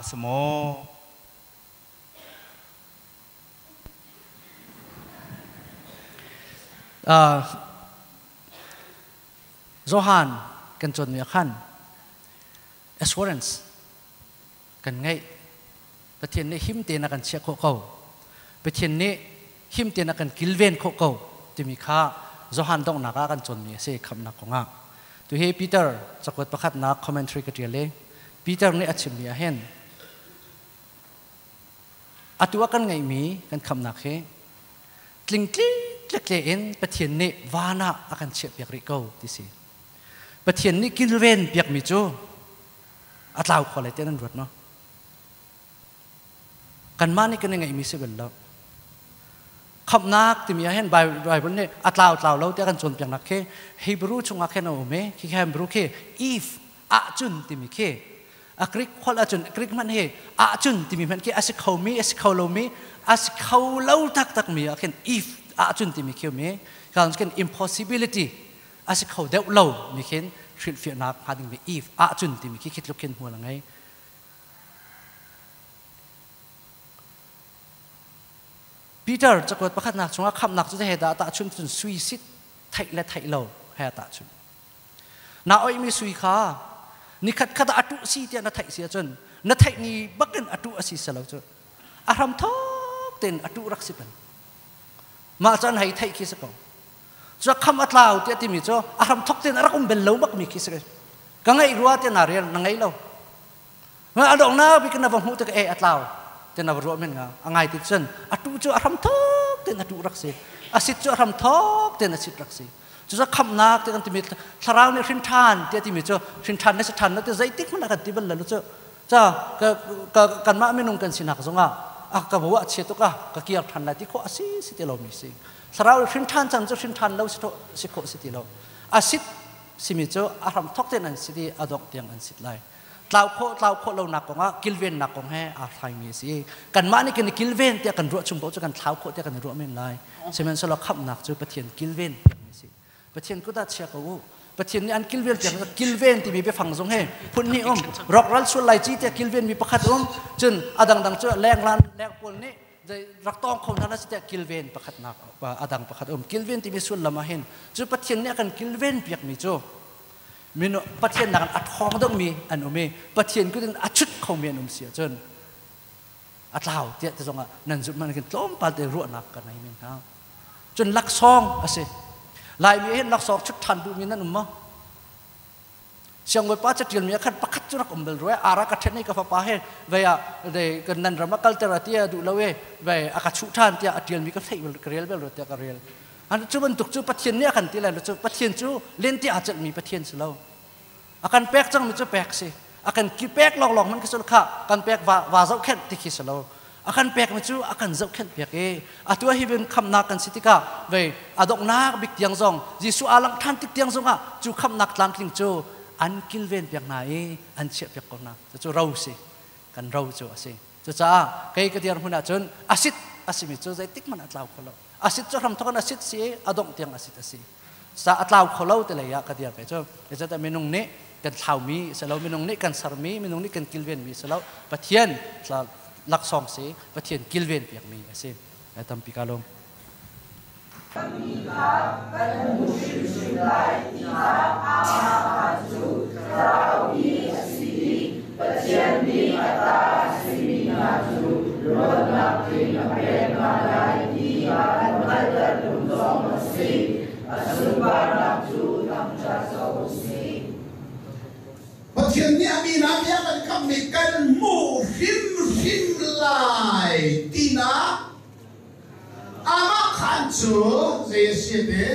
a si maw? Johan kan cawnmi ah khan assurance kan ngeih. Pathian nih him tein a kan chiah khawh ko. Pathian nih him tein a kan kilven khawh ko timi kha Johan donghnak ah kan cawnmi a si khamhnak kongah. Tuhi Peter cakuat pakhatnak commentary ka ṭial i Peter nih a chimmi ah hin atu ah kan ngeihmi kan khamhnak hi tlingtli tlekle in Pathian nih van ah a kan chiahpiak rih ko ti si. Pathian nih kilven piakmi cu a tlau kho lai ti nan ruat maw? Kanmah nih kan i ngeihmi si bal lo. Khamhnak timi ah hin Bible nih a tlau tlau lo tiah kan cawnpiaknak khi Hebrew chungah khin a um i khi Hebrew khi if ahcun timi khi a Greek holh ahcun Greek hmanh hi ahcun timi hmanh khi a si khomi a si kho lomi a si kho lo taktakmi ah khin if ahcun timi khi um i kan impossibility a si kho deuh lo mi khin hrilhfiahnak hnga dingmi if ahcun timi khi khi tluk khin hmual a ngei. Peter cakuat pakhatnak chungah khamhnak cu he dah tahchun cun sui sit theih le theih lo he tahchun. Na oihmi sui kha nikhat khat ah a tuh si tiah na theih si ahcun na theih ni bakin a tuh a si selo cu a hram thok tein a tuh rak si peng. Mah cun hei theih khi si ko. Cu kham a tlau tiah timi cu a hram thok tein a rak um bel lo bak mi khi si. Ka ngeih rua tiah na rel na ngei lo. A donghnak bik na va hmuh tik e a tlau ti na va ruah men nga a ngai ti cun a tu cu a hram thok tein a tu rak si. A sit cu a hram thok tein a sit rak si. Cucu khamhnak ti kan timi thlarau nih hrin ṭhan tiah timi cu hrin ṭhan na si ṭhan na ti zeitik hmanh ah kan ti bal lo cu. Ca ka kanmah minung kan sinak zongah a ka bu ah chia tuk ah ka kiar ṭhan lai ti khawh a si si ti lomi si. Thlarau hrin ṭhan cang cu hrin ṭhan lo si khawh si ti lo. A sit simi cu a hram thok tein an sit i a dongh tiang an sit lai. Tlau khawh tlau khawh lonak kongah kilvennak kong he aa thlaimi a si. Kanmah nih kan i kilven tiah kan ruah chung paoh cu kan thlau khawh tiah kan i ruah men lai. Sihmanhsehlaw khamhnak cu Pathian kilven piakmi a si. Pathian kut ah chia ko u. Pathian nih an kilven piak kilven timi biafang zong he phun hnih um. Rawkral sual lai ci tiah kilven mi pakhat um. Cun a dangdang cu lenglan leng pawl nih rak tawng kho hna si tiah kilven pakhatnak a dang pakhat um. Kilven timi sullam ah hin cu Pathian nih a kan kilven piakmi cu minu Pathian nakin a ṭhawng deuhmi an um i Pathian kut in a chut khomi an um si ahcun a tlau tiah ti zongah nan zumh man khin tlawmpal te ruahnak ka nei men hna. Cun laksawng a si. Laimi hin laksawng chut ṭhan duhmi nan um maw? Siangbawipa caṭialmi ah khan pakhat cu rak um bal rua ara ka ṭhen i ka fapa he vei ah kan nan ram a kalter a ti a duh lo e vei a ka chuh ṭhan tiah a ṭialmi ka theih ka rel bel rua tiah ka rel. An cu bantuk cu Pathian nih a kan ti lai lo cu Pathian cu lente aa celhmi Pathian si lo. A kan pek cangmi cu pek si. A kan ki pek lawnglawng hmanh khi si kha kan pek va va zohkhenh ti khi si lo. A kan pekmi cu a kan zohkhenh piak i atu hi bin khamnak kan si tikah vei a donghnak bik tiang zong Jesuh aa langh ṭhan tik tiang zongah cu khamnak tlamtling cu an kilven piak hna i an chiah piak ko hna. Cucu ro si. Kan ro cu a si. Cucaah kei ka dir hmun ahcun asit a simi cu zeitik hmanh a tlau kho lo. Asit cu hramthok in asit si i a dongh tiang asit a si. Sa a tlau kho lo ti lei ah ka dir ve cu. Zeicahtiah minung nih kan thlaumi si lo, minung nih kan sermi, minung nih kan kilvenmi si lo, Pathian laksawng si, Pathian kilven piakmi a si. Tampi ka lawm. Mi kha kan hmu hrimhrim lai ti kha Amah cu Thlarau mi a si i Pathian nih a ta a simi hna cu luatnak tling a pek hna lai ti a kan hngalhtertu zong a si. A sunparnak cu thangṭhat ko u sih. Pathian nih a mi hna bia kan kamhmi kan hmuh hrimhrim lai tinak Amah khaan cu zei a si te?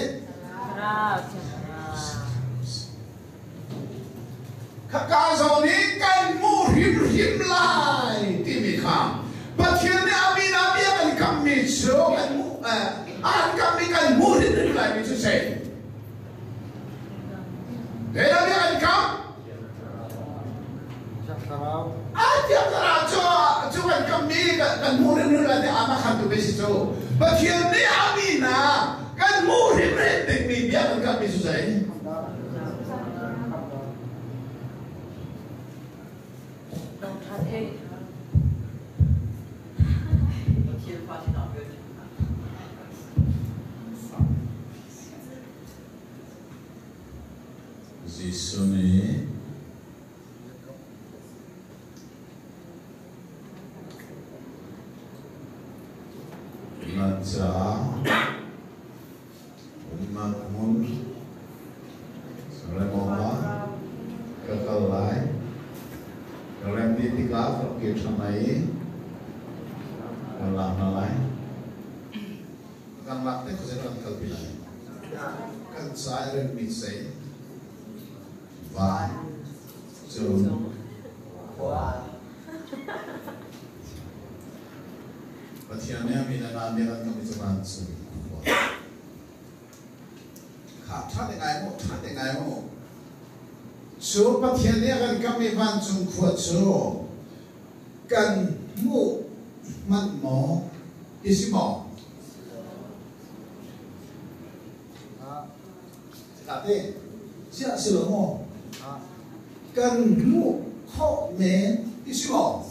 Khaka zawn i kan hmuh hrimhrim lai timi kha Pathian nih a min ah bia kan kammi cu kan hmuh an kammi kan hmuh hrimhrim lai mi cu zei? Zeidah bia kan kam? A Thiang Thlarau cu cu kan kammi kan hmuh hrimhrim lai tiah amah khamtu pei si cu. Pathian nih a mi hna kan hmuh hrimhrim dingmi bia kan kammi cu zei? Caah umnak hmun remawk ka kal lai. Ka rem dih tikah ka kir ṭhan lai i ka lak hna lai. Kan lak te khuazei kan kalpi lai. Kan ca i remmi sei van cung khua. Pathian nih a min a ngan bia kan kamh i cu vancung khua. Kha ṭha te ngai mu, ṭha te ngai mu. Cu Pathian nih a kan kamh i vancung khua cu kan hmuh hmanh maw ti si maw? Tate, ziah si lo maw? Kan hmuh khawh men ti si maw?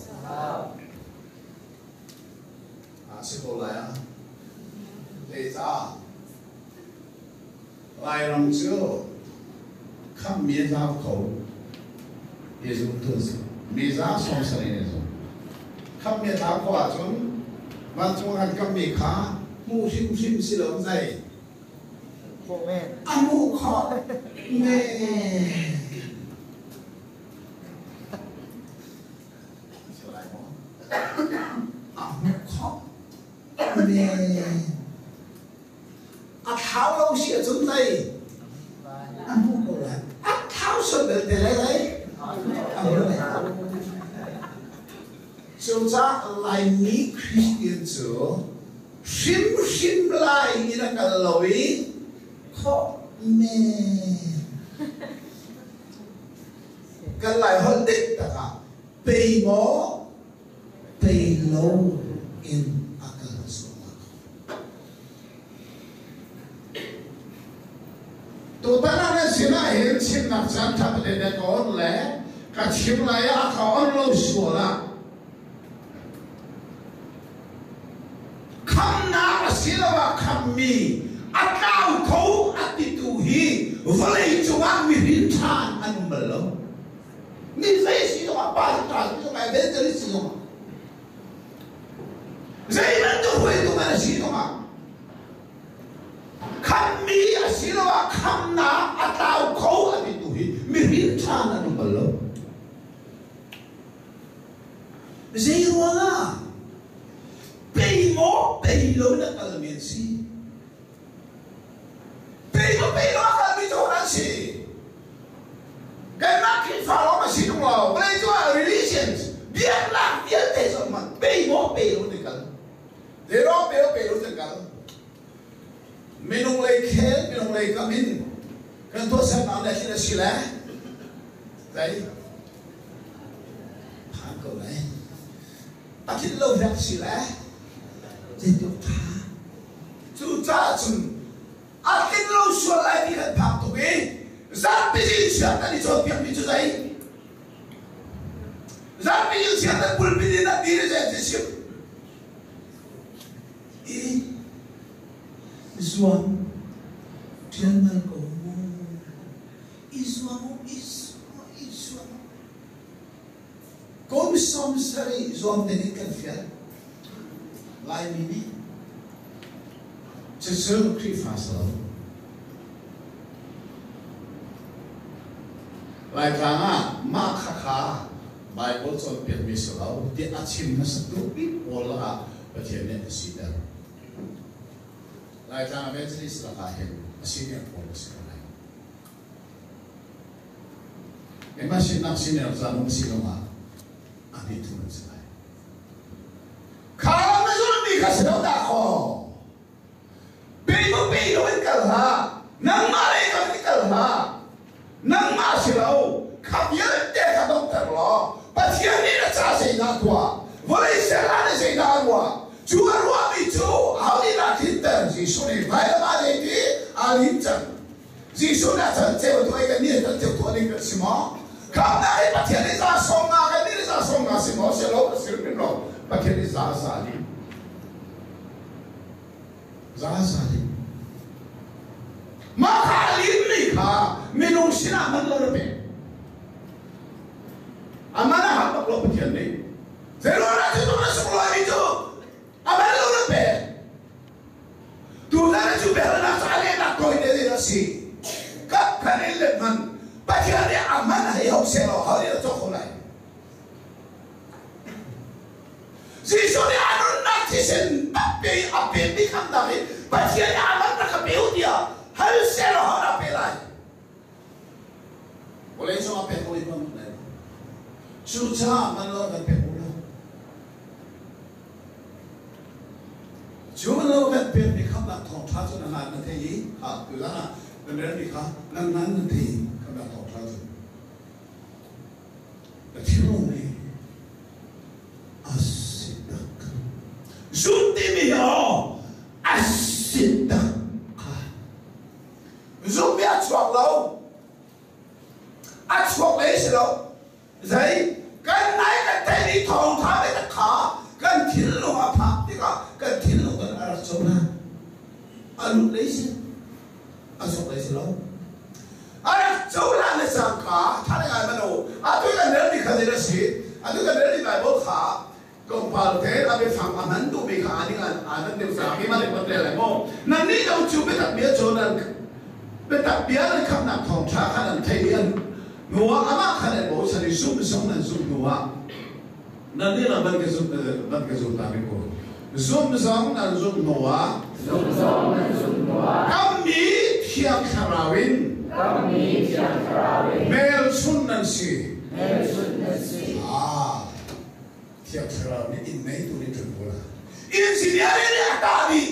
A si ko lai ah. Zeicah? Lairam cu khammi a tlau kho ti zumtu an si. Mi za 70 nih zum. Khammi a tlau ko ahcun vancung an kammi kha hmuh hrimhrim si lo zei. A hmuh khawh men. A hmuh khawh men. A thlau lo si ahcun zei a hmuh ko lai. A thlau sual belte lai lai. A hmu lai. Cucaah Laimi Christian cu hrimhrim lai in a kal lo i khawh men. Kan Lai holh dik tak ah pei maw pei lo in a kal sual. Tutan ah nan sinah hin chimnak caan ṭha tete na ka on le ka chim lai ah a ka on lo sual ah khamnak asiloah khammi a tlau kho a titu hi vawlei cungah mihrin ṭhan an um bal lo. Mi zei si zongah pa si ṭha si zongah evangelist si zongah zei bantuk hruaitu man a si zongah khammi asiloah khamnak a tlau kho a titu hi mihrin ṭhan an um bal lo. Zei ruangah pei maw pei lo na kalmi an si? Pei maw pei lo a kalmi cu an si? Kanmah Khrihfa lawng a si tung lo. Vawlei cungah religions biaknak vialte zong man pei maw pei lo na kal. Zero pe lo pe lo na kal. Minung lei khel, minung lei kam in kan tuahsernak le thil a si le zei phan ko lai. A tlinh lo hlek si le zeitluk ṭha. Cucaah cun a tlin lo sual lai ti kan phak tuk i zapi chiat an i cawnpiakmi cu zei? Zapi chiat an pulpit in an dir i zei an ti chim? I zuam ṭialmal ko mu. I zuam u, i zuam, i zuam. Kum 70 zuam ding in kan fial. Laimi nih cucu Khrihfa si lo. Laitlang ah mah khakha Bible cawnpiakmi si lo tiah a chim hmasatu bik pawl lakah Pathian nih a siter. Laitlang evangelist lakah hin a senior pawl a si ko lai. Keimah sinak senior caan um si lawngah a bi thu an si lai. Kha lam na zulmi kha si lo dah kaw. Pe pe lo in kal hlah. Nangmah lei kam in kal hlah. Nangmah si lo. Kha vialte kha donghter law Pathian nih na ca zeidah tuah? Vawlei ser ah na zeidah a ruah? Cu a ruahmi cu aho nih dah tlinter? Jesuh nih vailam ah zeiti aa lim cang. Jesuh nih a can ceu tuah i kannih kan ceu tuah ding kan si maw? Khamnak hi Pathian nih za sawm nga kannih nih za sawm nga si maw? Si lo, si hrim lo. Pathian nih za za lim. Za za lim. Mah kha a limmi kha minung sinah man lo na pek. A man a hak bak lo Pathian nih. Zeiruangah cu na sunglawi mi cu a man lo na pek. Jesuh nih a nunnak thisen pe a pekmi khamnak hi Pathian nih a man rak ka pe u tiah hal seh law ho dah pe lai? Vawlei cung ah pek ko i hmang lai lo. Cucaah man lo kan pek u lo. Cu man lo kan pekmi khamnak thawngṭha cu na ngan na thei i kha tuzan ah na relmi kha na ngan na thei i khamnak thawngṭha cu na thinlung nih a si tak. Zumh timi hi aw a si tak kha. Zumh hi a chuak lo. A chuak lei si lo. Zei kan nai kan theihmi thawngtha biatak kha kan thinlung a phak tikah kan thinlung kan a rak cohlan. A lut lei si. A chuak lei si lo. A rak cohlan le cangka tha ngai mano atu kan relmi kha zei a si? Atu kan relmi Bible kha tlawmpal te a biafang a hman duhmi kha aa ning aa nan deuh caah keimah nih kan rel lai maw? Nannih lo cu biatak bia cu nan biatak bia nan khamhnak thawngṭha kha nan theih i an hnuah amah kha nan bochan i zumh zong nan zumh hnuah nannih lang van ka zumh van ka zum ta mi ko zumh zong nan zumh hnuah zumh zong nan zumh hnuah kammi Thiang Thlarau in kammi Thiang Thlarau in hmelchunh nan si hmelchunh nan si. Ah, Thiang Thlarau nih inn ngeitu nih ṭun ko la. Engineer nih a kah dih,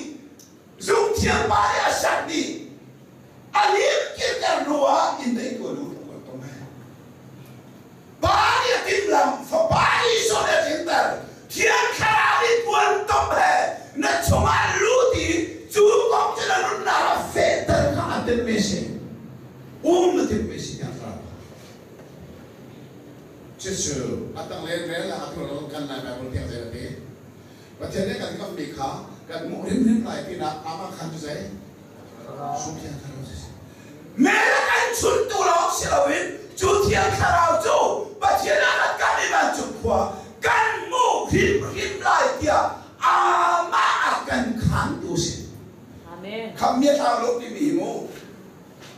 zungthiam pa nih a sat dih, a lim kirter hnu ah inn ngeitu a lu kan tong he. Pa nih a timhlamh, Fapa Jesuh nih a tlinter, Thiang Thlarau nih tuan tom he na chungah lut i cu kong cu na nunnak ah fehter kha a timhmi si. Um na timhmi si Thiang Thlarau. Cucu a tanglei rel ah a tuah kan Lai Baibal tiang zei a ti. Pathian nih kan kammi kha kan hmuh hrimhrim lai tinak amah khan cu zei? Sum Thiang Thlarau si. Mel kan chuntu lawng si loin cu Thiang Thlarau cu Pathian ah kan kam i vancung khua kan hmuh hrimhrim lai tiah amah a kan khantu si. Amen. Khammi a thlau lo timi hi mu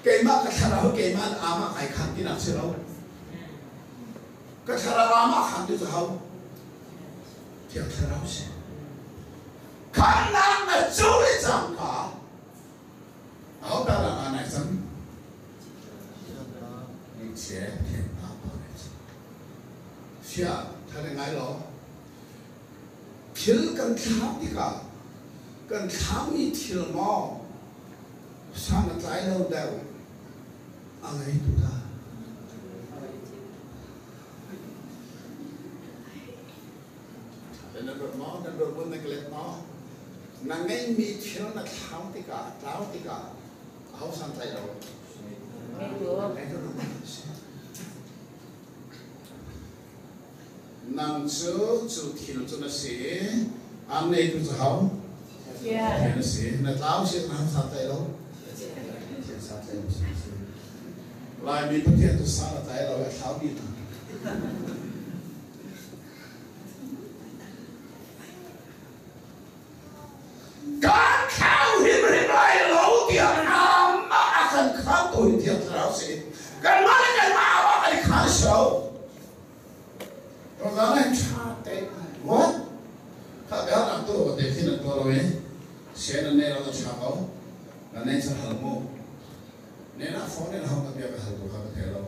keimah ka thlarau keimah amah kai khan tinak si lo. Ka thlarau amah khan tu cu hau Thiang Thlarau si. Khamnak na cu le cangka aho ta dah nga nai cang? Ngikchia thiang ta pa nai cang. Sia thale ngai lo. Thil kan thlam tikah kan thlammi thil maw san a tlai lo deuh a ngeitu ta. Nan ruat maw? Nan ruat mun nan ka let maw? Na ngeihmi thil na thlau tikah, tlau tikah aho san tlai lo? Ngeitu. Nang cu cu thil cu na si i an ngeitu cu ho? Pathian na si. Na tlau si na hang san tlai lo? Pathian san tlai lo si. Laimi Pathian cu san a tlai lo i a thlau dih hna. Kan thlau hrimhrim lai lo tiah amah a kan khamtu hi Thiang Thlarau si. Kanmah le kanmah amah kan i khaan si lo. Ramdang in ṭha te what? Kha biaknak tu te khi nan tuah lo i sian nan nei lo na ṭha ko. Na nei cu hal mu. Ne na phone in ho ka bia ka hal tu kha ka thei lo.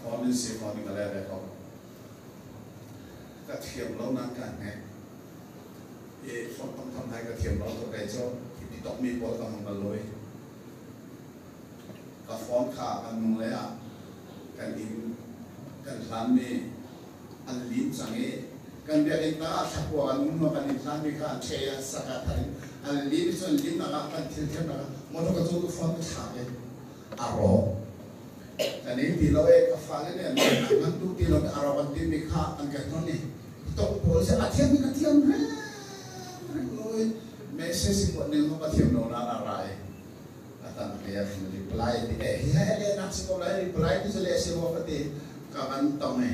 Phone in si phone in ka le ve ko. Ka thiam lo nan ka hnek. I phone tam tham hai ka thiam lo to kai cu ti tok mi pawl ka hmang bal lo i. Ka phone kha kan nung le ah kan inn kan hlanmi an lim cang i kan biakinn tang ah thlakua kan um ma kan inn hlanmi kha an ṭhe i an sak ah thar in an lim i cun limnak ah kan thil thiamnak ah motor ka cu phone ka thlak i a rawk. Kan in ti lo e ka fale nih an nan duh ti lo a rawk an timi kha an ka hnon i tok pawl si a thiam ka thiam reng reng lo i message kuat ning ka thiam lo na na ra i atan ke ah khin reply ti eh hi he le nak si ko lai reply ti cu le si rua ka ti ka van tong i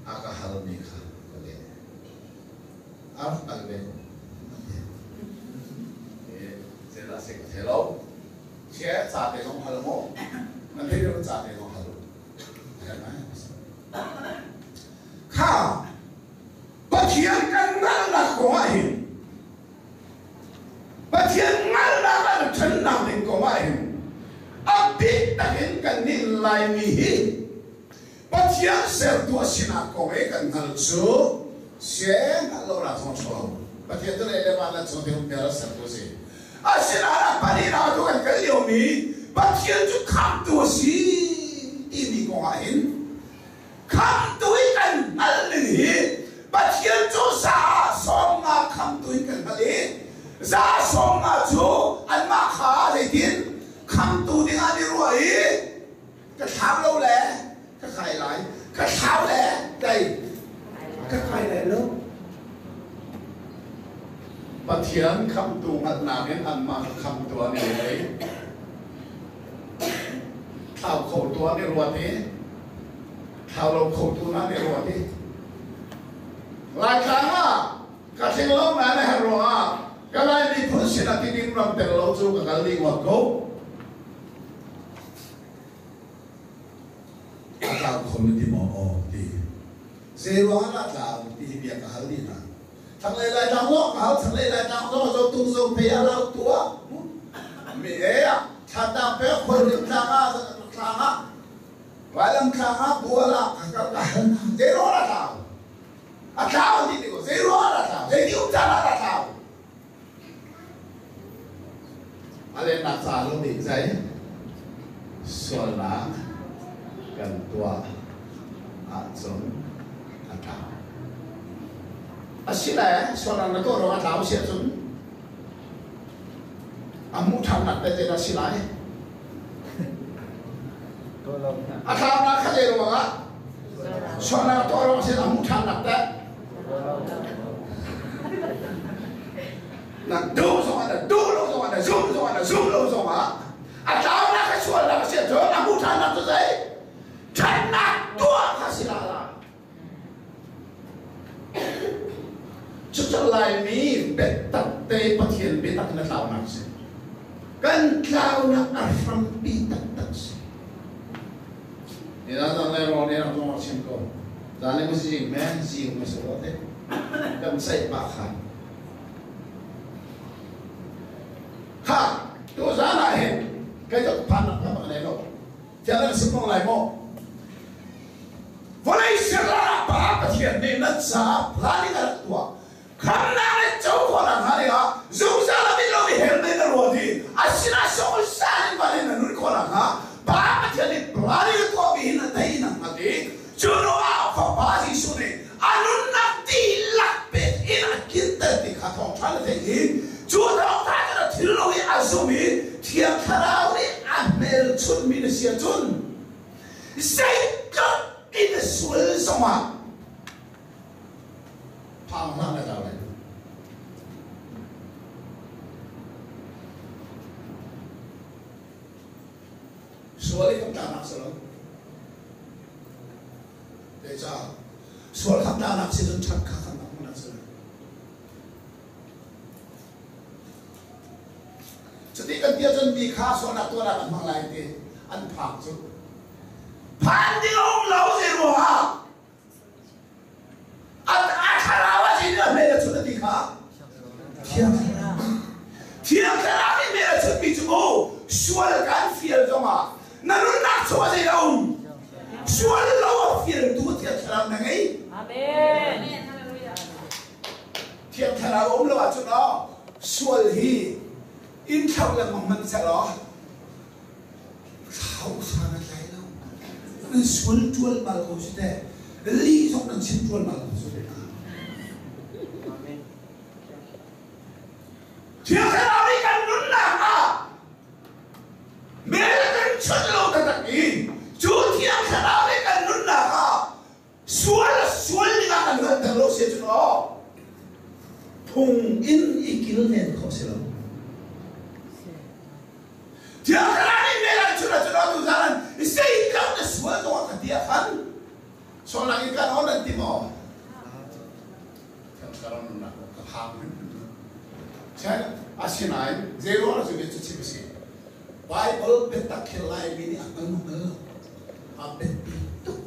a ka hal mi kha ka le a rak kal ve ko e la se ka the lo che ca te zong hal mo na thei lo ca te zong hal kha. Laimi hi Pathian sertu a sinak kong i kan hngalh cu siang hngalh lo nak zong a lo. Pathian cu lei le van le cung ti a sertu a si. Asinain a pahnihnak tu kan kal liomi Pathian cu khamtu a si timi kong ah hin khamtu i kan hngalh ning hi Pathian cu za 50 khamtu in kan hngalh i za 50 cu anmah kha zeitin khamtu ding ah an i ruah i ka thlau lo le ka kai lai ka thlau le kai ka kai lai lo. Pathian khamtu hngalhnak in anmah kha khamtu an i ruai thlau khotu an i ruat i thlau lo khotu an i ruat i Laitlang ah ka tling lo nain a herh ruangah ka Lai miphun sin ah Tidim ram tel lo cu ka kal dih ngawt ko. A tlau kho na ti maw? Aw ti. Zei ruangah dah tlau ti hi bia ka hal dih hna. Thlanglei Laitlang zong ka hal, thlanglei Laitlang zong zo tung zo phei ah lau tu ah mi e ah thlatang pe khualrim tlang ah tlang ah vailam tlang ah bual ah ka ka hal hna. Zei ruangah dah tlau? A tlau ti ti ko. Zei ruangah dah tlau? Zei ti um caan ah dah tlau? A lehnak ca lo nih zei sualnak kan tuah ahcun a tlau. Asile sualnak na tuah ruangah a tlau si ahcun a hmuh ṭhannak te dah si lai? A tlaunak kha zei ruangah? Sualnak tuah ruangah si a hmuh ṭhannak teh? Na duh zongah na duh lo zongah na zum zongah na zum lo zongah a tlaunak kha sualnak a si ahcun a hmuh ṭhannak cu zei? Ṭhatnak tuah kha si la la. Cucu Laimi biatak te Pathian biatak na tlaunak si. Kan tlaunak a hrampi taktak si. Ni na zang lai ro ne rak zong rak chim ko. Zan le zing men zing ma se te. Kan saih pa kha. Kha tu zan ah hin kai to phan nak ka bak ne lo. Tiang nan sim lai maw? Vawlei sernak ah Pa Pathian nih nan caah planning a rak tuah. Khamnak le co khawhnak hnga dingah zungzal a mit lomi hell mei na ruat i a sinah zungzal in van in na nun khawh nakhnga Pa Pathian nih planning a tuahmi hin a tei na hngalh i cu hnu ah Fapa Jesuh nih a nunnak dihlak pek in a kinter ti kha thawngṭha na theih i cu thawngṭha cu na thinlung i a zum i Thiang Thlarau nih a hmelchunhmi na si ahcun zeitluk in na sual zongah phang hlah na tlau lai. Sual i kan tlaknak si lo. Zeicah? Sual kha tlaknak si cun ṭhat kha kan hmuhnak si lo. Cuti kan ti ahcun mi kha sualnak tuahnak an hmang lai ti an phang cu. Phan ding a um lo zei ruangah a thlarau a sin a hmel a chut a ti kha Thiang Thlarau Thiang Thlarau nih hmel a chutmi cu mu sual kan fial zongah na nunnak chung ah zei a um sual lo a fialtu Thiang Thlarau na ngei. Amen. Thiang Thlarau um lo ahcun aw sual hi inn thlauh lengmang hmanh seh law thlau san a tlai lo. Nan sual ṭual mal ko si teh. Lih zong nan chim ṭual mal ko si teh. Thiang Thlarau nih kan nunnak ah mel kan chunh lo taktak i cu Thiang Thlarau nih kan nunnak ah Sual a sual ning ah kan hngalhter lo si ahcun aw phung in i kilven khawh si lo. Thiang Thlarau nih mel an chun ahcun aw tuzaan an zeitluk na sual zong ah ka ti ah khan sualnak in kan on an ti maw? Thiang Thlarau nunnak ka phang hrim. Asinain zei ruang cu cu chim a si. Bible biatak hi Laimi nih a hngal maw hngal lo? A biapi tuk.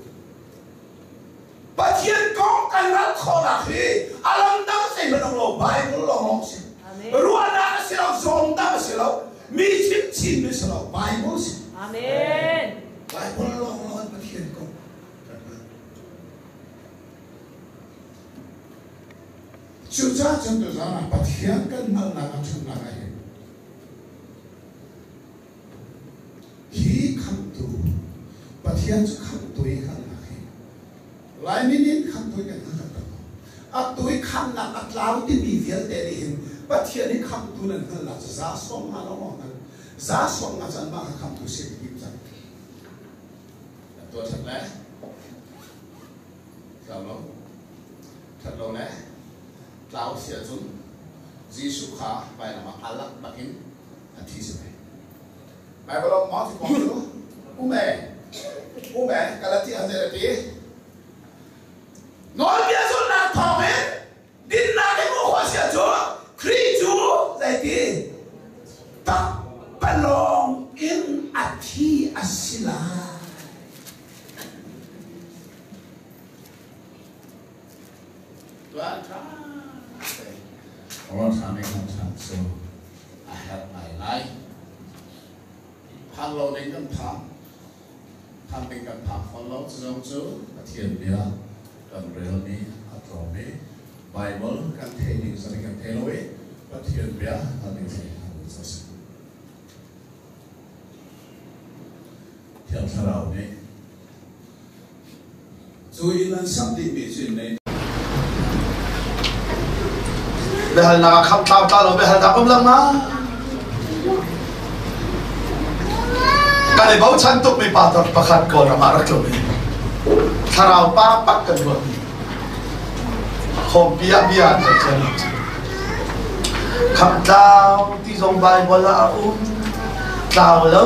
Pathian kong kan hngalh khawhnak hi a lam dang zeihmanh um lo Bible lawnglawng si. Ruahnak a si lo, zawmdang a si lo, mi chimchin mi si lo, Bible si. Amen. Bible Cucaah cun tuzaan ah Pathian kan hngalhnak a ṭhatnak ah hin hi khamhtu Pathian cu khamhtu i hngalhnak hi Laimi nih khamhtu i kan hngal taktak lo. Atu i khamhnak a tlau timi vialte nih hin Pathian i khamhtu nan hngalhnak cu za sawm nga lawnglawng hngal. Za sawm nga cu anmah kha khamhtu si an tim cang. An tuah ṭhat le tlau lo. Ṭhat lo le tlau si ahcun Jesuh kha vailam ah aa lak bakin a thi si lai. Bible ah maw ti kong cu um e um e Galati ah zei a ti? Nawlbia zulhnak thawngin dinnak in hmuh khawh si ahcun Khrih cu zeiti pakpalawng in a thi a si lai. Tuan ṭha rawl ṭha nih kan ṭhan cu a herh ngaingai. Phang lo ding kan phang, phang ding kan phang fawn lo. Cu zong cu Pathian bia kan relmi a tlawm i Bible kan theih ning zong kan thei lo i Pathian bia kan i thei a si. Thiang Thlarau nih Cu inn an sak dihmi cu inn nei. Biahalnak ah khamh tlau tla lo biahalnak um lengmang. Kan i bochan tukmi pa pakhat Kawlram ah rak tlung i thlarau pa pak kan ruat. Khawmpi ah bia an hal cio. Khamh tlau ti zong Baibal ah a um. Tlau lo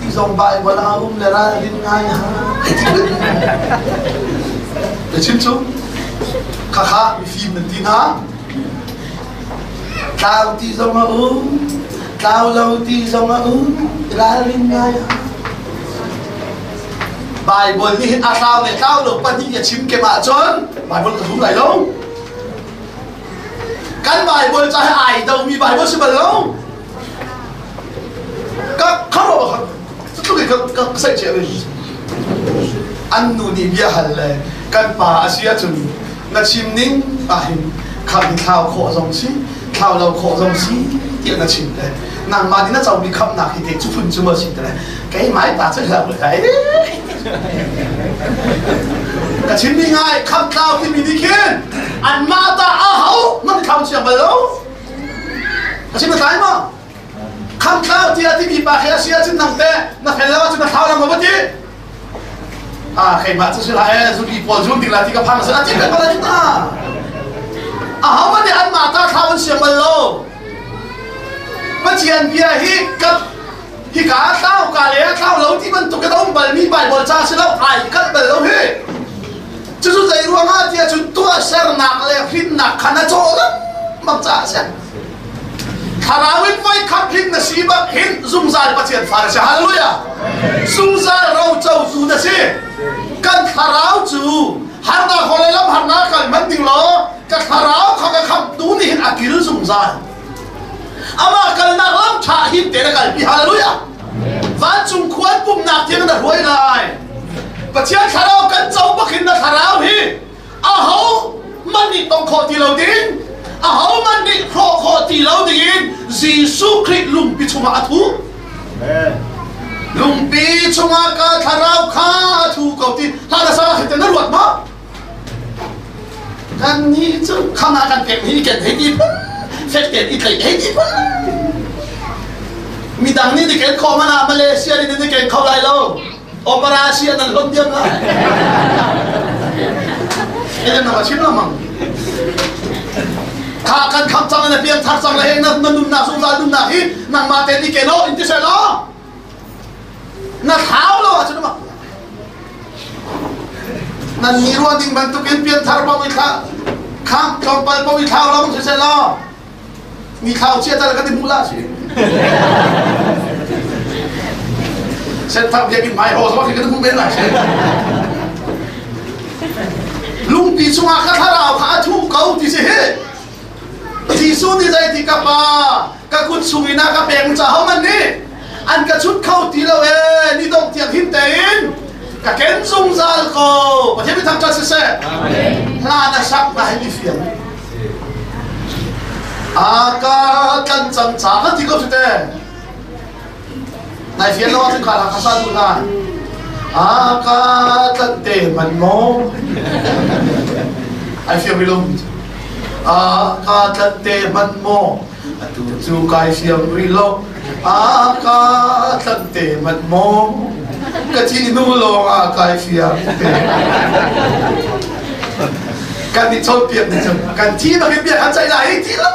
ti zong Baibal ah a um le ralrin ngai ha. Na chim cu khakha mifim nan ti hna. Tlau ti zong a um. Tlau lo ti zong a um. Ralrin ngai ha. Baibal nih hin a tlau le tlau lo pahnih a chim kem ahcun Baibal ka zum lai lo. Kan Baibal ca hi ai domi Baibal si bal lo. Ka kharo ka tluk ka ka sai che An nu nih bia hal le kan pa a si ahcun na chim ning ahhin kham thlau khawh zong si thlau lo khawh zong si tiah na chim le nangmah nih na comi khamnak hi te cu phun cu maw si te keimah ta cu hlah lai ka chim mi ngai kham tlau timi nih khin anmah ta a ho man kham chiang bal lo ka chim tlai ma kham tlau tiah timi pa khi a si ahcun nang te na fel lo ahcun na thlau lang ma ti a keimah cu si la e zuli pawl zul ding la ti ka phang sa ti ka bala ta a ho man nih anmah ta thlau an siang bal lo Pathian bia hi ka hika tlau ka le tlau lo ti bantuk in a um balmi Bible ca si lo ai kalh bal lo hi cucu zei ruangah tiah cun tuahsernak le hrinnak khan a cawh lengmang caah a si thlarau in voi khat hin na si bak hin zungzal Pathian fa na si hallelujah zungzal rocotu na si kan thlarau cu harnak hawlei lam harnak kal hman ding law ka thlarau kha ka khamtu nih hin a kil zungzal Amah kalnak lam ṭha him tein a kalpi. Hallelujah! Vancung khual pumnak tiang na hruai lai. Pathian thlarau kan co bakin na thlarau hi aho man nih tong khawh ti lo ding, aho man nih hrawh khawh ti lo dingin Jesuh Khrih lungpi chungah a thu. Lungpi chungah ka thlarau kha a thu ko ti hla na sa khi na ruat ma? Kan nih cu khang ah kan pek hi ken hei ti phun fek tein i tlaih hei ti phun midang nih ni ken khawh mana Malaysia nih ni ken kho lai lo operasi nan hlon diam lai Eden na chim lo mang kha kan kham cang na pian thar cang le na na nunnak zungzal nunnak hi nangmah te ni ken o in ti se lo na thlau lo ahcun mak nan ni ruan ding bantukin pianthar paoh i thla khang tlawmpal paoh i thlau lo si seh law mi thlau chia tal kan i hmuh la si senthar biakinn hmai ho zong khi kan hmuh men lai si lungpi chungah ka thlarau kha a thu ko ti si hi Jesuh nih zeiti ka pa ka kut chung in a ka pek ca ho man nih an ka chut kho ti lo e ni dong tiang him tein ka ken zungzal ko Pathian mi thangṭhat siseh hla na sak na hei mi fiang. Aka tlan cang ca ka ti ko te. Nai fian lo ahcun kha ka sa tu hna. Aka tlan te man mo. Ai fiang rih lo. Aka tlan te man mo. Atu cu kai fiang rih lo. Aka tlan te man mo. Ka thi nu lawng ah kai fiang te. Kan i chawnpiak ni cun kan thi bak in bia kan ceih lai ti lo.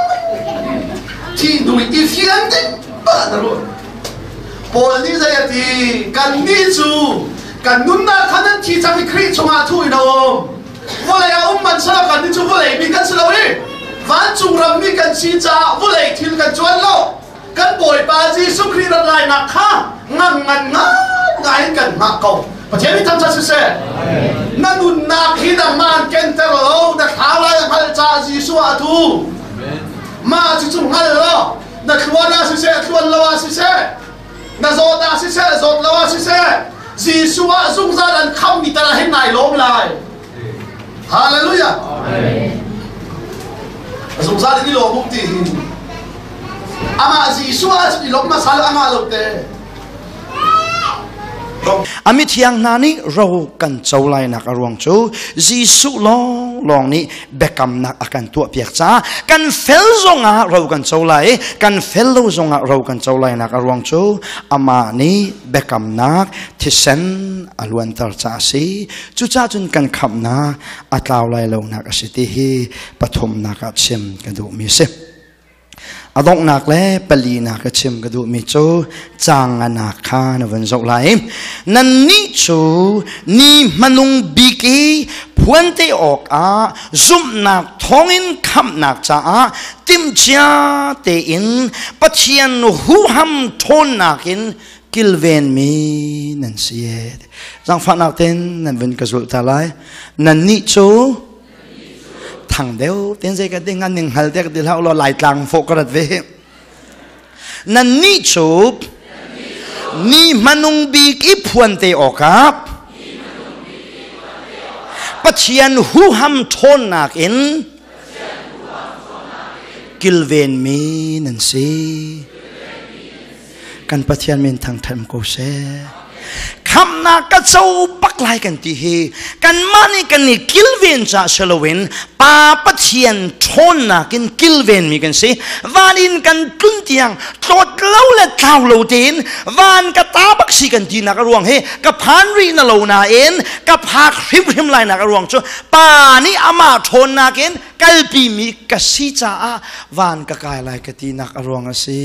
Thi nu i fian ding ba na ruah. Paul nih zei a ti? Kannih cu kan nunnak kha nan thi cang i Khrih chungah thu in a um. Vawlei ah um hmanhsehlaw kannih cu vawlei mi kan si lo i vancung rammi kan si caah vawlei thil kan cuan lo. Kan Bawipa Jesuh Khrih rat lainak kha ngan ngan ngai in kan hngah ko. Pathian nih thangṭhat siseh. Na nunnak hi nangmah an kenter lo, na thlau lai a hngalh caah Jesuh ah a thu. Mah cucu hngal law na thluan ah siseh thluan lo ah siseh na zawt ah siseh zawt lo ah siseh Jesuh ah zungzal an khammi tal ah hin nai lawm lai. Hallelujah. Zungzal in i lawm um ti hi amah Jesuh ah i lawm hmasa lo amah lo te. A mithiang hna nih ro kan co lainak a ruang cu Jesuh lawnglawng nih biakamnak a kan tuahpiak caah kan fel zongah ro kan co lai i kan fel lo zongah ro kan co lainak a ruang cu amah nih biakamnak thisen a luanter caah a si. Cucaah cun kan khamhnak a tlau lai lonak a si ti hi pathumnak ah chim ka duhmi a si. A donghnak le palinak ka chim ka duhmi cu caang kha na vun zoh lai. Nannih cu ni hmanung bik i phuante awkah zumhnak thawngin khamhnak caah timhcia tein Pathian huham ṭhawnnak in kilvenmi nan si. Zaangfahnak tein nan vun ka zulh ta lai. Nannih cu thang deuh ten zei ka ding an ning hal dek di hlah law laitlang fawh ka rat ve nan nih cu ni hmanung bik i phuan te awkah Pathian huham ṭhawnnak in kilvenmi nan si kan Pathian min thangṭhat ko seh. Khamnak ka co bak lai kan ti hi kanmah nih kan i kilven ca si loin Pa Pathian ṭhawnnak in kilvenmi kan si. Van in kan tlun tiang tlawt lo le tlau lo tein van ka ta bak si kan tinak a ruang hi ka phan rih na lo nain ka phak hrimhrim lai nak a ruang cu Pa nih amah ṭhawnnak in kalpimi ka si caah van ka kai lai ka tinak a ruang a si.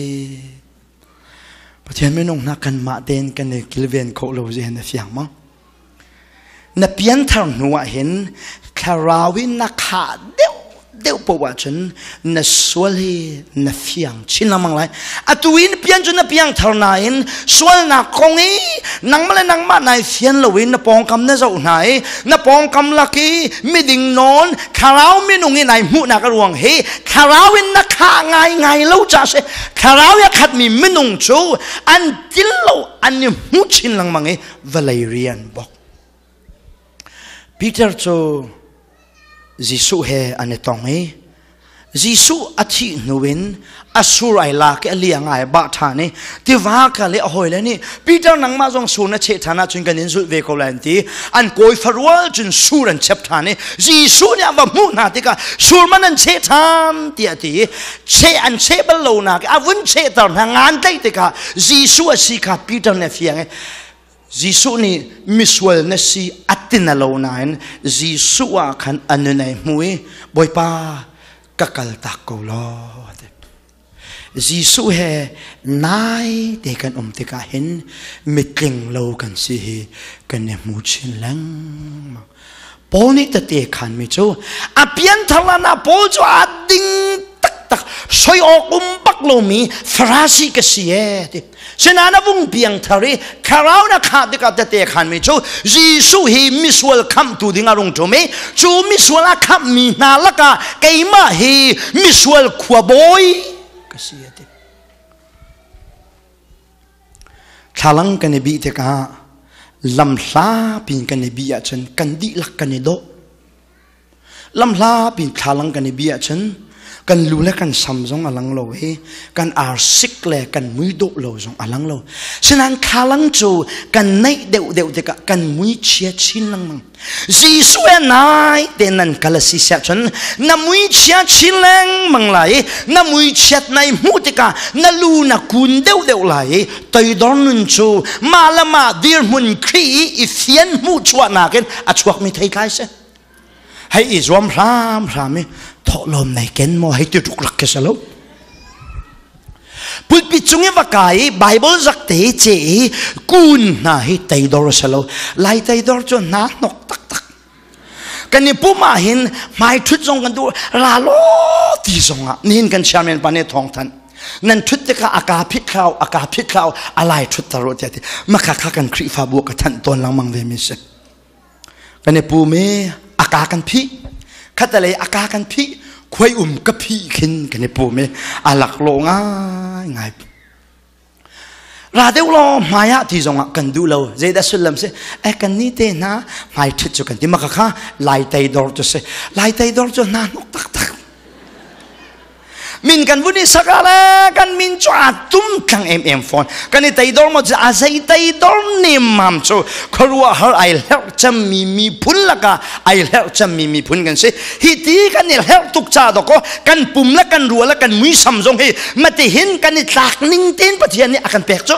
Pathian minung hna kanmah tein kan i kilven khawh lo zi na fiang maw? Na pianthar hnu ah hin thlarau in na khah deuh deuh poah ahcun na sual hi na fiang chin lengmang lai. Atu in pian cu na piang thar nain sualnak kong i nangmah le nangmah nai fian loin na pawngkam na zoh hna i na pawngkam lak i miding nawn thlarau minung i nai hmuhnak a ruang hi thlarau in na khah ngaingai lo ca si thlarau i a khatmi minung cu an til lo an i hmu chin lengmang i vawlei rian bok Peter cu Jesuh he an i tong i Jesuh a thih hnu in a sur ai lak i a liang ai bah ṭhan i tiva kal i a hawile nih Peter nangmah zong sur na cheh ṭhan ahcun kan in zulh ve ko lai an ti. An kawi farual cun sur an chep ṭhan i Jesuh nih a va hmuh hna tikah sur man an cheh ṭhan tiah a ti i cheh an cheh bal lonak a vun chehter hna ngan tlaih tikah Jesuh a si kha Peter nih a fiang i Jesuh nih misual na si a ti na lo nain Jesuh ah khan a nun ai hmu i Bawipa ka kal tak ko law ti. Jesuh he nai te kan um tikah hin mitling lo kan si hi kan i hmu chin lengmang. Paul nih tete khan mi cu a pianthar lan ah Paul cu a ding taktak soi awk um bak lomi Farasi ka si e ti. Sinain a vung piangthar i thlarau na khah tikah tete khan mi cu Jesuh hi misual khamhtu ding a rung ṭum i cu misual a khamhmi hna lakah keimah hi misual khuabawi ka si a ti. Thlalang kan i bih tikah lamhla pin kan i bih ahcun kan dihlak kan i dawh. Lamhla pin thlalang kan i bih ahcun Kan lu le kan sam zong a lang lo i kan arsik le kan mui dawh lo zong a lang lo. Sinain thlalang cu kan naih deuhdeuh tikah kan mui chia chin lengmang. Jesuh he nai te nan kal a si siah cun na mui chia chin lengmang lai i na mui chiat nai hmuh tikah na lu na kun deuhdeuh lai i toidor nun cu mah le mah dirhmun Khrih i i fian hmuhchuahnak in a chuakmi theitlai si. Hei i zuam hramhram i thawhlawm nei ken maw hei ti tuk rak khi si lo. Pulpit cung i va kai i Bible zak te ce i kun hna hi teidor a si lo. Lai teidor cu hna hnok taktak. Kan i pum ah hin hmai ṭhut zong kan duh ra law ti zong ah nihin kan chairman pa nih thawng thanh. Nan ṭhut tikah a ka phit thlau, a ka phit thlau, a lai ṭhut tar tiah ti. Maka kha kan Khrihfabu ka thanh tawn lengmang ve mi si. Kan i pum i a ka kan phih. Khatalei a ka kan phih. Khuai um ka phih khin kan i pum i a laklawh ngai ngai. Ra deuh law hmai ah ti zong ah kan duh lo. Zeidah sullam si? E kan ni te hna hmai ṭhit cu kan ti. Maka kha lai teidor cu si. Lai teidor cu hna hnok taktak. Min kan vun i sak ah le kan min cu aa tum tlang emem fawn. Kan i teidor maw cu a zei teidor nemmam cu khuaruahhar ai hlerh cemmi miphun lakah ai hlerh cemmi miphun kan si. Hi ti kan i hlerh tuk ca dawkaw kan pum le kan rua le kan muisam zong hi matihin kan i tlak ning tein Pathian nih a kan pek cu.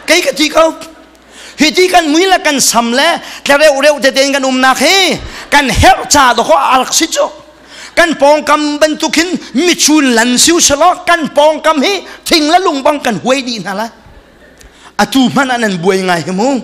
Kei ka ti ko. Hi ti kan mui le kan sam le tlereuh reuh tete in kan umnak hi kan herh ca dawkaw a rak si cu. Kan pawngkam bantuk hin michun lan siu selaw kan pawngkam hi thing le lung bang kan huai dih hna lai. Atu hmanh ah nan buai ngai hi mu.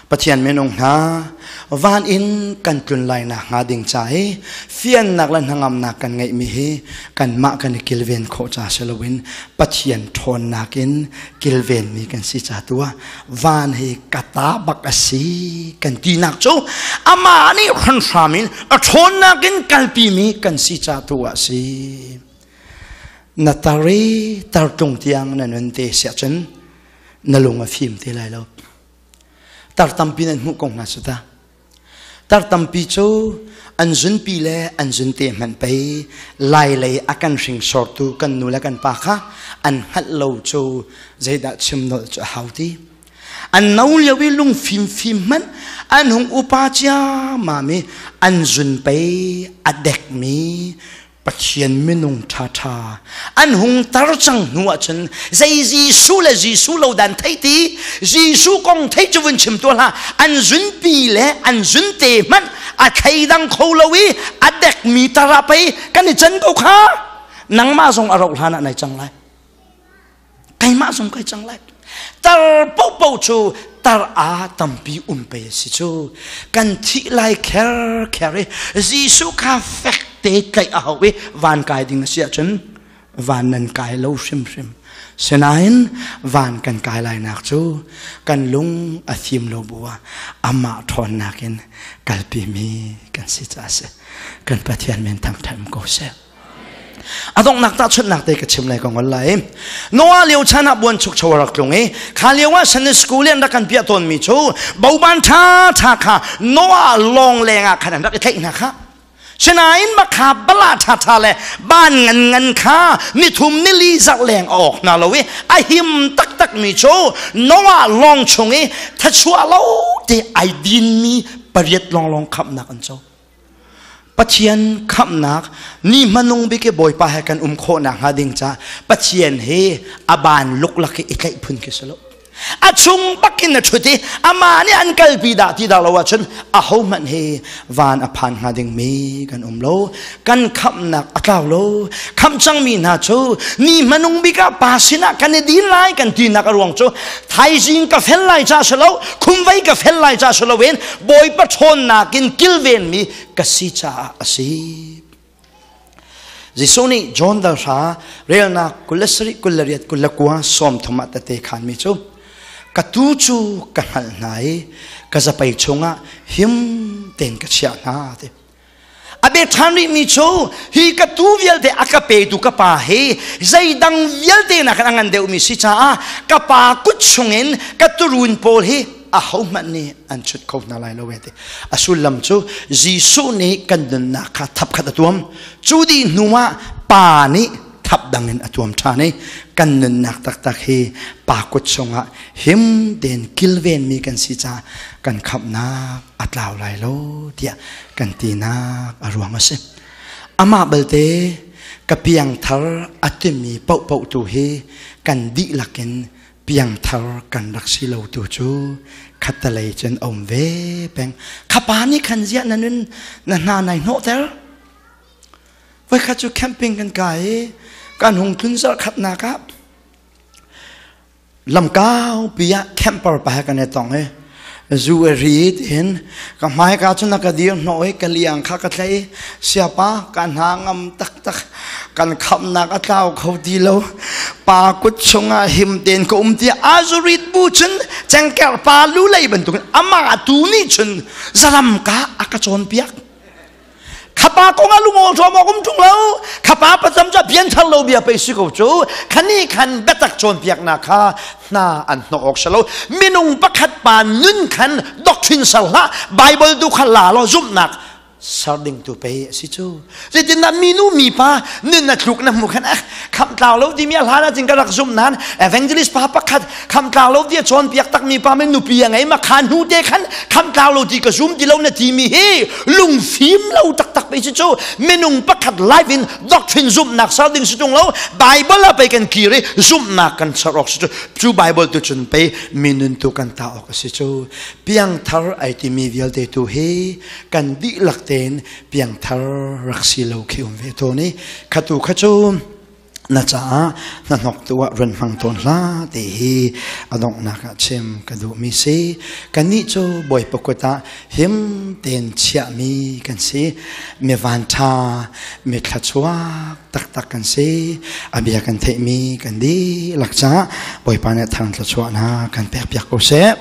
Pathian minung hna van in kan tlun lai nak hnga ding ca hi fiannak le hnangamnak kan ngeihmi hi kanmah kan i kilven khawh ca si loin Pathian ṭhawnnak in kilvenmi kan si ca tu ah van hi ka ta bak a si kan tinak cu amah nih hranhram in a ṭhawnnak in kalpimi kan si ca tu ah si. Na tar i tartlung tiang na nun te siah cun na lung a fim te lai lo. Tar tampi nan hmuh ko hna cu ta. Tar tampi cu an zunpi le an zunte hmanh pei lai lei a kan hringsortu kan nu le kan pa kha an hngalh lo cu zeidah chim nolh cu a hau ti. An no lio i lung fimfim hmanh an hung upa ciammam i an zun pei a dekmi Pathian minung ṭhaṭha an hung tar cang hnu ahcun zei Jesuh le Jesuh lo dan thei ti Jesuh kong thei cu vun chim tuah hlah an zunpi le an zunte hmanh a thleidang kho lo i a dekmi tar ah pei kan i can ko kha nangmah zong a rauh hlan ah nai cang lai keimah zong kai cang lai tar popo cu tar a tampi um pe si cu kan thih lai kher kher i Jesuh kha fek te tlaih a hau i van kai ding a si ahcun van nan kai lo hrimhrim sinain van kan kai lai nak cu kan lung a fim lo bu ah amah ṭhawnnak in kalpi mi kan si ca si kan Pathian men thangṭhat ko seh. A donghnak tahchunhnak te ka chim lai ka ngol lai. Noah lio chan ah buan chuk cho rak tlung i kha lio ah Sunday school in rak kan piah tawn mi cu boban tha tha kha Noah lawng leng ah khan an rak i tlaih hna kha. Sinain makha bala tha tha le ban ngan ngan kha nithum nili zarh leng a awk hna lo i a him taktak mi cu Noah lawng chung i thachuah lo te ai din mi pariat long long khamnak an co. Pathian khamhnak ni hmanung bik i Bawipa he kan um khawhnak hnga ding ca Pathian he a ban luklak i i tlaih phun khi si lo. A chung bak in a ṭhut i amah nih an kalpi dah ti dah lo ahcun ahohmanh hi van a phan hnga ding mi kan um lo. Kan khamhnak a tlau lo. Khamh cangmi hna cu ni hmanung bik ah pa sinah kan i din lai kan tinak a ruang cu thaizing ka fel lai ca si lo, khumvei ka fel lai ca si loin Bawipa ṭhawnnak in kilvenmi ka si caah a si. Jesuh nih John dal hra relnak 27 28 29 30 ah tete khanmi cu ka tu cu ka hngalh hna i ka zapei chungah him tein ka chiah hna ti. A bia ṭhan rihmi cu hi ka tu vialte a ka petu ka pa hi zeidang vialte nakin a ngan deuhmi si caah ka pa kut chungin ka turuun pawl hi A ho hmanh nih an chut kho hna lai lo ve ti. A sullam cu Jesuh nih kan nunnak kha thap khat a tuam. Cu dih hnu ah Pa nih thap dang in a tuam ṭhan i kan nunnak taktak hi Pa kut chungah him tein kilvenmi kan si caah kan khamhnak a tlau lai lo tiah kan tinak a ruang a si. Amah balte ka piangthar a timi paohpaoh tu hi kan dihlak in piangthar kan rak si lo tu cu khattalei cun a um ve peng. Khapa nih khan ziah na nun na hna nai hnawhter? Voikhat cu camping kan kai i kan hung tlun zarh khatnak ah lamkau pi ah camper pa he kan i tong i zu a ri tiin ka hmaika cun a ka dir hnawh i ka liang kha ka tlaih i siapa ka hna ngam taktak kan khamnak a tlau kho ti lo pa kut chungah him tein ka um tiah a zurit bu cun cengker pa lu lei bantukin amah tu nih cun zalam ka a ka cawnpiak. Khapa kong ah lungaw ṭawm awk um ṭung lo. Khapa patam cu bian thar lo bia pei si ko cu. Khani khan biatak cawnpiaknak kha hna an hnawh awk si lo. Minung pakhat pa nun khan doctrine ser hlah. Bible tu kha la law zumhnak ser ding tu pei a si cu. Zeitindah minu mipa nun na tluk na hmu khan eh khamh tlau lo timi a hlan ah cun ka rak zumh nain evangelist pa pakhat khamh tlau lo ti a cawnpiak takmi pa men nupi a ngei ma kha hnu te khan khamh tlau lo ti ka zum ti lo na timi hi lungfim lo taktak pe si cu. Minung pakhat life in doctrine zumhnak ser ding si tung lo. Bible ah pei kan kir i zumhnak kan ser awk si cu. Cu Bible tu cun pei minun tu kan ta awk a si cu. Piangthar ai timi vialte tu hi kan dihlak tein piangthar rak si lo khi um ve tawn i khatu kha cu na caah hnahnok tu ah run hmang tawn hlah ti hi a donghnak ah chim ka duhmi si. Kannih cu Bawipa kut ah him tein chiahmi kan si, mi vanṭha, mi thluachuak taktak kan si. A bia kan theihmi kan dihlak caah Bawipa nih thang thluachuahnak kan pekpiak ko seh.